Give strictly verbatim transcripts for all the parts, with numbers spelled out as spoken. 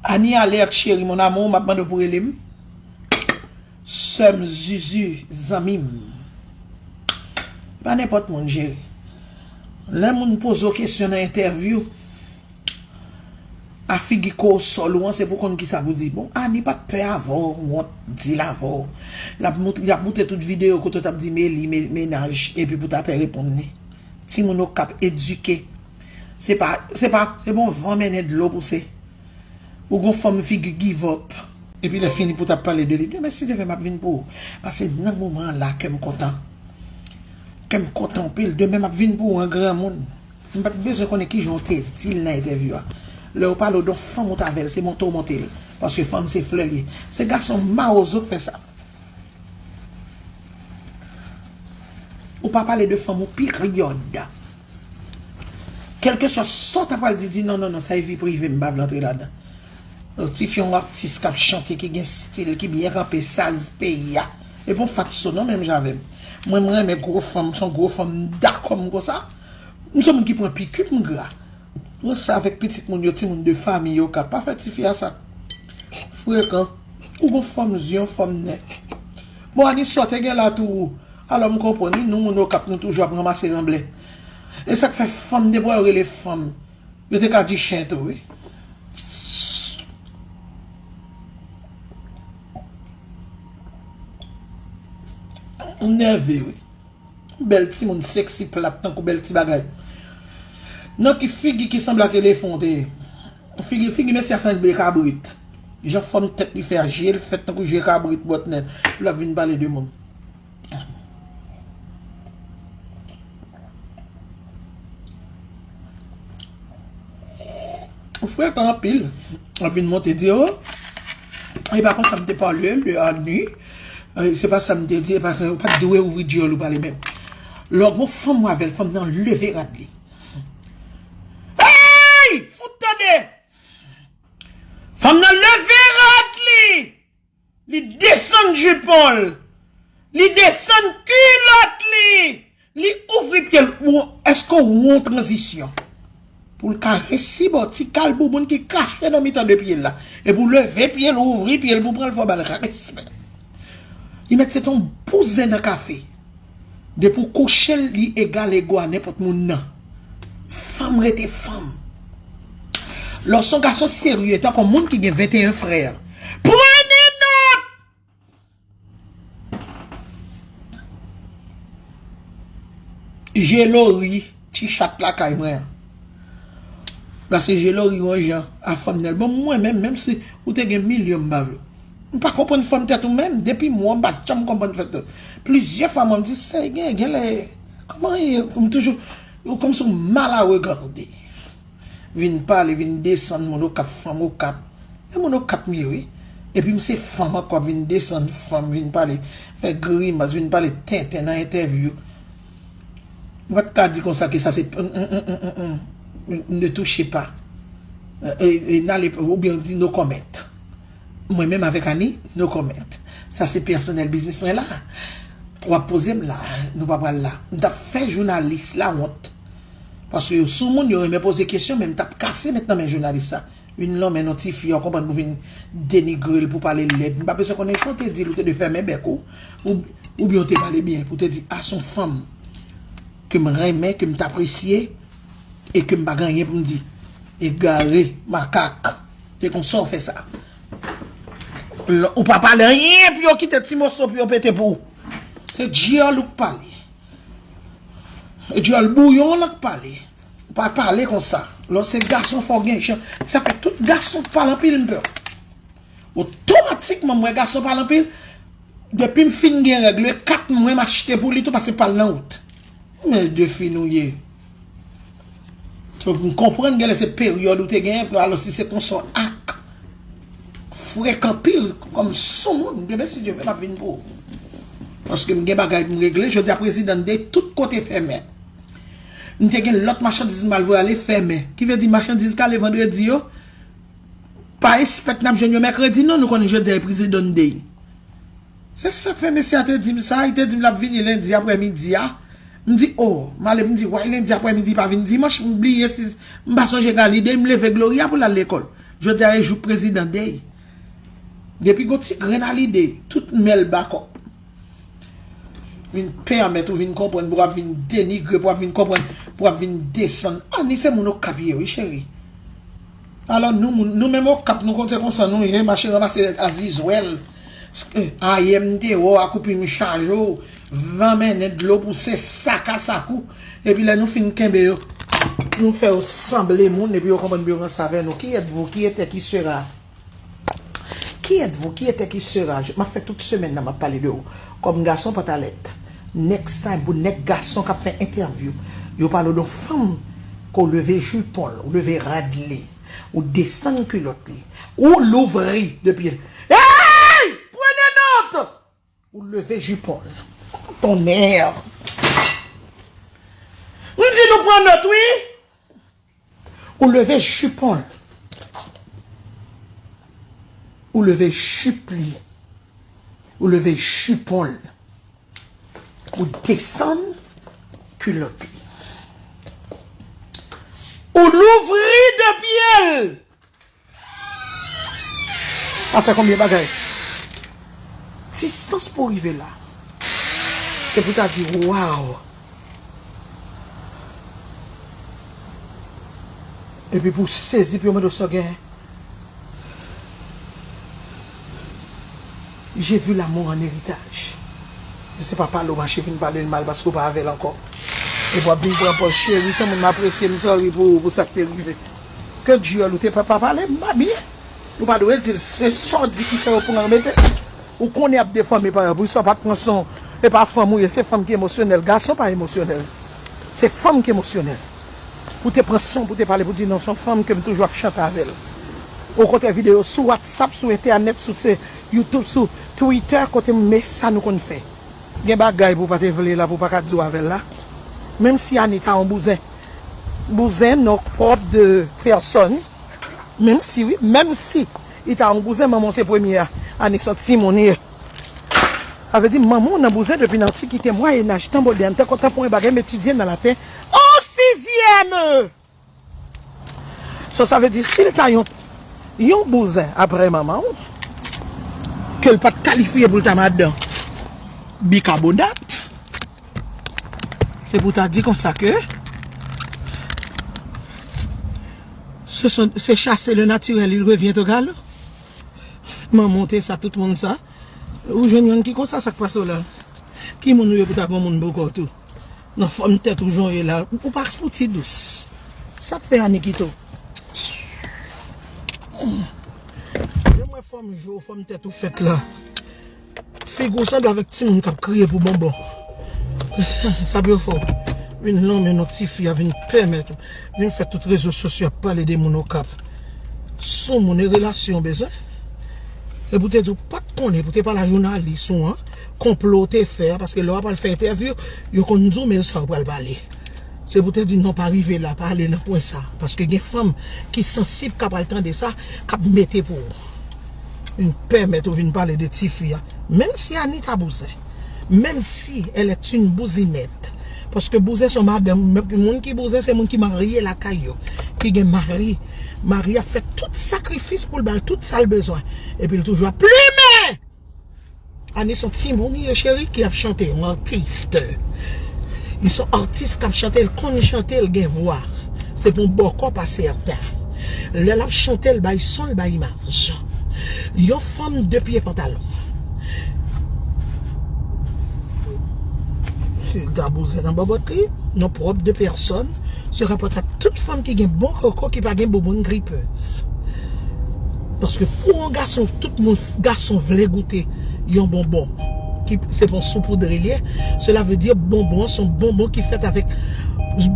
Ani Alerte, cheri, mon amour, m ap mande w pou rele m. Sè m, Zuzu, zanmi m. Pa nenpòt moun, cheri. Lè moun poze w kesyon nan entèvyou, a figi ko sòl ou an, se pou konn kisa pou di. Bon, Ani pa t pè avè w, wont di l avè w. L ap mout-, l ap moute tout videyo kote w t ap di Meli, me-, menaj, epi pou ta pè reponn li. Timoun Okap edike. Se pa, se pa, se bon van mennen dlo pouse. Ou gon fanm figi give up. Epi lè fini pou t ap pale de li. Demen, si Dye vle, m ap vin pou ou. Paske nan moman an la, kè m kontan. Kè m kontan anpil. Demen, m ap vin pou ou an granmoun. M pa t bezwen konnen kijan w te di l nan entèvyou a. Lè yo pale w de yon fanm ou t avè l, se monte w monte l. Paske fanm se flè li ye. Se gason mawozo k fè sa. Ou pa pale de fanm ou, peryòd. Kèlkeswa sa w ta pral di, di non, non, non, sa e vi prive m, m pa vle antre ladan. Yon tifi, yon atis k ap chante, ki gen stil, ki byen kanpe, saz peyi a. E bon fatso non, menm jan avè m. Mwen, m renmen gwo fanm, se yon gwo fanm, m dakò m konsa. M se moun ki pran pikip, m gra. Mwen sa avèk pitit moun yo, timoun de fanmi yo ka pa fè tifi a sa. Frekan. Ou gon fòm zye, yon fòm nèg. Bon, Ani, sa w te gen la tou. Alò, m konprann, wi, nou moun Okap, nou toujou ap ranmase ranblè. E sa k fè fanm, depi w wè yo rele fanm, yo te ka di chen tou, wi. M nève, wi. Bèl timoun seksi plat tankou bèl ti bagay. Nan ki figi ki sanble ak elefan w te ye? Figi, figi mesye a sanble kabrit. Jan fòm tèt li fè a, je l fèt tankou je kabrit bòt nèt. L ap vin pale de moun. Ou frekan anpil. Ap vin monte di, oh, e pa konsa m te pale de Ani. Eh, se pa sa m te di, e pa, ou pa t dwe ouvri dyòl ou pale menm. Lè w gon fanm w avè l, fanm nan leve rad li. Hey! Fout tande! Fanm nan leve rad li! Li desann jipon l. Li desann kilòt li. Li ouvri pye l. Ou, èske w wè yon tranzisyon? Pou l ka resi ba w ti kal bouboun ki kache nan mitan de pye l la. Epi w leve pye l, ou ouvri pye l pou w pran l, fò w ba l respè. Li mèt se te yon bouzen nan kafe. Depi w kouche l, li egal ego a nenpòt moun nan. Fanm rete fanm. Lè w se yon gason serye, tankou yon moun ki gen venteyen frè, pran de nòt! Je Lori, ti chat lakay mwen an. Paske je Lori yon jan a fanm nan. Bon, mwen menm, menm si ou te gen milyon, m pa vle w. M pa konprann fòm tèt ou menm. Depi mwen, m pa janm konprann fòm tèt ou. Plizyè fwa, mwen, m di, se gen, gen lè, kòman ye? M toujou, ou kòmsi w mal a regade. Vin pale, vin desann moun Okap, fanm Okap. E moun Okap m ye, wi. Epi m se fanm ankò, vin desann fanm, vin pale, fè grimas, vin pale tenten nan entèvyou. Ou pa t ka di konsa ke sa se, mm, mm, mm, mm, mm, mm. Ne touchez pas. E, e, n ale, oubyen di no comment. Mwen menm avèk Ani, no comment. Sa se pèsonèl biznis mwen la. W ap poze m la, nou pa pral la. M t ap fè jounalis la wont. Paske yo sou moun, yo renmen poze kesyon, men m t ap kase met nan men jounalis la. Vin lonmen non ti fi a, w konprann, pou vin denigre l, pou pale lèd. M pa bezwen konnen jan w te di l, ou te dwe fèmen bèk ou, ou, oubyen w te pale byen, pou w te di, a, se yon fanm ke m renmen, ke m t apresye, e ke m pa gen anyen pou m di. Egare, makak. Se konsa w fè sa. L-, ou pa pale anyen pou yo kite ti moso pou yo pete pou ou. Se dyòl ou k pale. E dyòl bouyon w lan k pale. Ou pa pale konsa. Lè w se gason, fò w gen jan. Sa fè tout gason k pale anpil, m pè w. Otomatikman, m wè gason pale anpil. Depi m fin gen règ, le kat mwen, m achte pou li tou, paske pale nan wout. Men de fi nou ye. So, m konprann genlè se peryòd ou te genyen, alò si se konsa w ak frèk anpil, kòm soumoun, demen si Dye vle, m ap vin pou ou. Paske m gen bagay pou m regle, jodi a prezidan de tout kote fèmen. M te gen lòt machandiz m al voye ale fèmen. Ki vle di machandiz k ale vandredi yo, pa espèk n ap jwenn yo mèkredi non, nou konnen jodi a e prezidan day. Se sa k fè mesye a te di m sa, li te di m l ap vini lendi aprèmidi a. M di, o, m ale, m di, way, lendi aprèmidi pa vin dimanch, m bliye si, m pa sonje Galide, m leve Gloria pou l al lekòl. Jodi a e jou prezidan day. Depi gon ti grenn a lide, tout mèl bakòp. Vin pèmèt ou vin konprann, pou w ap vin denigre, pou w ap vin konprann, pou w ap vin desann. Ani se moun Okap ye, wi, cheri. Alò, nou, moun, nou menm Okap, nou konn se konsa nou ye, mache ranmase azizwèl. Ayè m te wè w, akoupi m chaje w, van mennen dlo pou se sak a sak ou. Epi lè nou fin kenbe yo, nou fè yo sanble moun, epi yo konprann pou yo ranse avè nou. Qui êtes-vous? Qui était, qui sera? Qui êtes-vous? Qui était, qui sera? M ap fè tout semèn nan, m ap pale de ou. Kòm gason, pantalèt. Next time, pou nèg gason k ap fè entèvyou, yo pale de yon fanm ke w leve jipon l, ou leve rad li, ou desann kilòt li, ou louvri de pye l. Hey! Prenez note! Ou leve jipon l. Tonnè! M di nou pran nòt, wi! Ou leve jipon l. Ou leve jip li. Ou leve jipon l. Ou desann kilòt li. Ou louvri de pye l. Sa fè konbyen bagay? Distans pou w rive la. Se pou ta di, waw. Epi pou w sezi, pou yo mande w sa w genyen. J'ai vu l'amour en héritage. Men se pa pale w mache vin pale l mal paske w pa avè l ankò. Epi w ap vin pran pòz cheri, se moun m apresye, m sòri pou ou, pou sa k te rive. Ke dyòl ou te pa, pa pale m pa byen. Ou pa dwe di l, se sa w di ki fè yo pran yo mete. Ou konnen y ap defame paran, pou sa w pa t pran son. E pa fanm ou ye, se fanm ki emosyonèl. Gason pa emosyonèl. Se fanm ki emosyonèl. Pou te pran son, pou te pale, pou di non, se yon fanm ke m toujou ap chante avè l. Okontrè, videyo sou WhatsApp, sou entènèt, sou se YouTube, sou Twitter, kote m, men sa nou konn fè. Gen bagay pou w pa te vle la, pou w pa ka di w avè l la. Menm si Anita yon bouzen. Bouzen, non pwòp de pèsòn. Menm si, wi, menm si li ta yon bouzen, manman w se premye a. Annie se yon timoun ye. Sa vle di, manman w nan bouzen depi nan antikite, mwayenaj, tan modèn, tan kontanporen, bagay m etidye nan laten an sizyèm. So, sa vle di, si l ta yon, yon bouzen apre manman w, ke l pa t kalifye pou l ta madan bikabonat, se pou ta di konsa ke se, se chasser le naturel, il revient au galop. Manman w te sa, tout moun sa. Ou jwenn youn ki konsa, sa k pase w la? Ki moun ou ye pou ta gon moun bò kò w tou? Nan fòm tèt ou jan w ye la, ou pa fouti dous. Sa k fè Annie kite w? Jan m wè fòm je w, fòm tèt ou fèt la. Figi w sanble avèk timoun k ap kriye pou bonbon. Sa byen fò. Vin lanmen non tifi a, vin pèmèt ou. Vin fè tout rezo sosyo ap pale de moun Okap. Sou moun e relasyon w bezwen. E pou te di w pa t konnen, pou te pale a jounalis ou an, konplo w te fè a, paske lè w ap al fè entèvyou, yo konn di w men sa w pral pale. Se pou te di non, pa rive la, pa ale nan pwen sa. Paske gen fanm ki sansib k ap al tande sa, k ap mete pou ou. Vin pèmèt ou vin pale de tifi a. Menm si Annie ta bouzen. Menm si elle est une bouzinette. Paske bouzen se yon madanm, men moun ki bouzen se moun ki marye lakay yo. Ki gen mari. Mari a fè tout sakrifis pou l ba l tout sa l bezwen. Epi l toujou ap plimen! Annie se yon timoun, li ye cheri, ki ap chante, yon atis. Li se yon atis k ap chante, l konn chante, l gen vwa. Se pou yon bòkò pa sèten. Lè l ap chante, l bay son, l bay imaj. Yon fanm de pye pantalon. Si l ta bouzen nan bòbòt li, non pwòp de pèsòn, se rapòt a tout fanm ki gen bon koko, ki pa gen bouboun gripez. Paske pou yon gason, tout moun, gason vle goute yon bonbon, ki se pa yon soupoudre li ye, sela vle di bonbon an se yon bonbon ki fèt avèk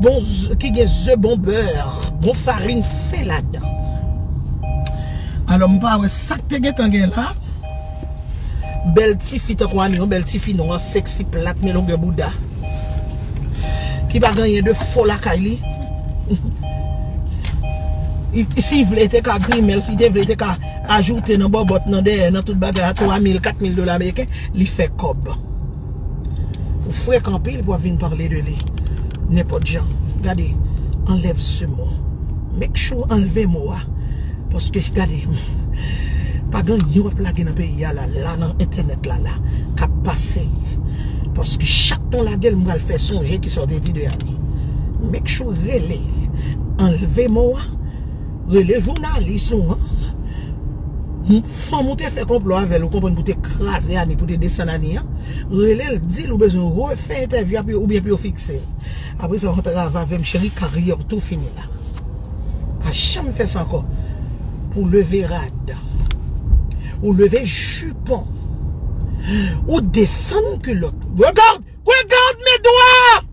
bon, ki gen ze bon bè, bon farin fen ladan. Alò, m pa wè sa k te gentan gen la. Bèl tifi tankou Annie, yon bèl tifi nwa, seksi, plat, men longè bouda. Ki pa gen anyen de fo lakay li. Li, si li vle, li te ka grimen l, si li te vle, li te ka ajoute nan bòbòt, nan dèyè, nan tout bagay a, twa mil, kat mil dola ameriken, li fè kòb. Ou frekan anpil pou w ap vin pale de li. Nenpòt jan. Gade, enlève ce mot. Make sure anlve mo a. Paske, gade, pa gen anyen w ap lage nan peyi a la, la nan entènèt la, la, k ap pase. Paske chak tan w lage l, m pral fè sonje kisa w te di de Annie. Make sure rele, anlve mo a, rele jounalis ou an. Fanm ou te fè konplo avè l, ou konprann, pou te kraze Annie, pou te desann Annie an. Rele l, di l ou bezwen refè entèvyou a pou yo, oubyen pou yo fikse l. Apre sa, w antrave avè m, cheri, karyè w tou fini la. Pa janm fè sa ankò. Pou leve rad. Ou leve jipon. Ou desann kilòt. Regarde, regarde mes doigts!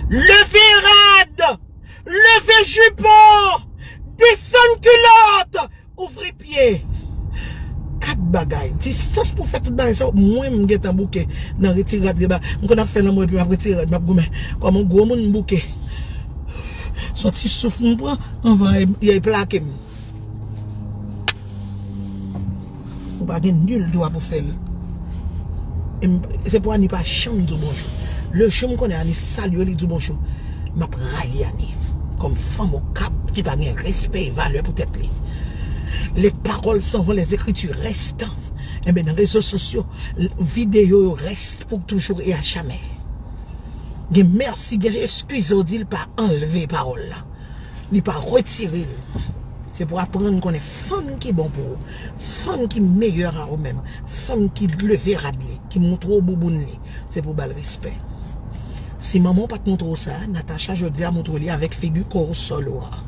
Leve rad! Leve jipon! Desann kilòt! Ouvri pye. Kat bagay. Distans pou fè tout bagay sa yo. Mwen, m gentan bouke nan retire rad, reba. M konn ap fè lanmou epi m ap retire rad, m ap goumen. Kòm yon gwo moun, m bouke. Se yon ti souf m pran anvan y, y plake m. Ou pa gen nil dwa pou fè l. E m, se pou Annie pa janm di w bonjou. Le jou m konnen Annie salye w, li di w bonjou, m ap rayi Annie. Kòm fanm Okap ki pa gen respè e valè pou tèt li. Les paroles s'en vont, les écritures restent. Enben, nan rezo sosyo, l-, videyo yo rès pou toujou e a jamè. Gen mèsi, gen eskize w di l pa anlve pawòl la. Li pa retire l. Se pou aprann konnen fanm ki bon pou ou. Fanm ki meyè a ou menm. Fanm ki leve rad li, ki montre w bouboun li. Se pou w ba l respè. Si manman w pa t montre w sa, Natacha jodi a montre w li avèk figi kò w sòl ou a.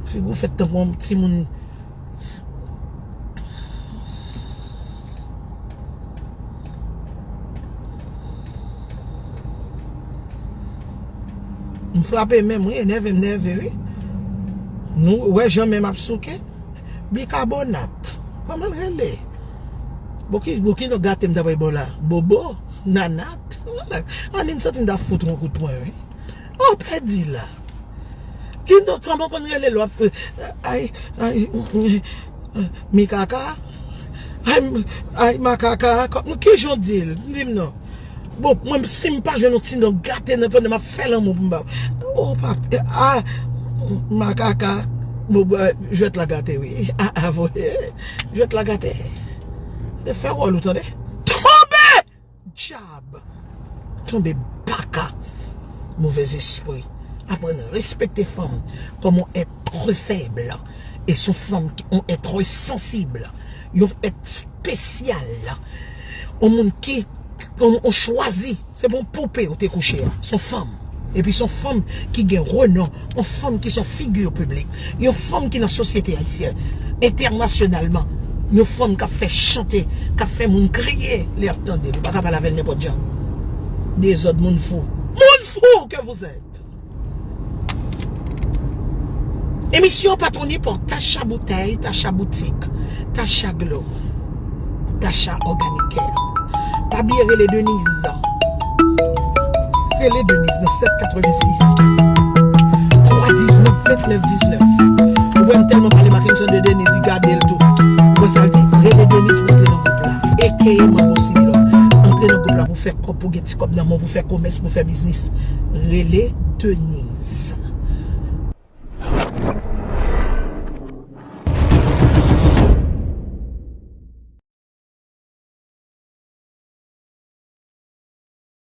Figi w fèt tankou yon timoun. M frape menm, wi, enève m nève, wi. Nou wè jan men m ap souke? Bikabonat. Kòman l rele? Bon, ki, bon, ki non gate m ta bay bò la? Bobo? Nanat? Annie, m santi m ta fout ou yon kout pwen, wi. Oh, pèdi la. Ki non, kòman konn rele lò? Ay, ay, mm, mm, Mikaka? Ay, m-, ay, makaka? Kò-, ki jan w di l? Di m non. Bon, mwen, si m pa jwenn yon ti non gate nan pandan m ap fè lanmou pou m ba w. Oh, pap-, ah, makaka. Bon, bon, jwèt la gate, wi. Ah, ah, voye. Jwèt la gate. Fè wòl ou, tande. Tonbe! Dyab! Tonbe baka! Move espri. Aprann respekte fanm kòm yon èt fèb. E se yon fanm ki, yon èt sansib. Yon èt espesyal. Yon moun ki, yon, yon chwazi. Se pa yon poupe ou te kouche a. Se yon fanm. Epi se yon fanm ki gen renon. Yon fanm ki se yon figi piblik. Yon fanm ki nan sosyete ayisyèn, entènasyonalman. Yon fanm k ap fè chante, k ap fè moun kriye lè y ap tande l. Ou pa ka pale avè l nenpòt jan. Dezòd, moun fou. Moun fou que vous êtes! Emisyon patwone pa Tacha Boutèy, Tacha Boutik, Tacha Glo, Tacha Organic Care. Pa bliye rele Denise. Rele Denise nan sèt katrevennsis, twa diznèf, vennèf diznèf. Ou wè m tèlman pale Mackenson de Denise, li gade l tou. Ou wè sa l di, rele Denise pou antre nan gwoup la. Ekeye manbo Similòm. Antre nan gwoup la pou fè kòb, pou gen ti kòb nan men w, pou fè komès, pou fè biznis. Rele Denise.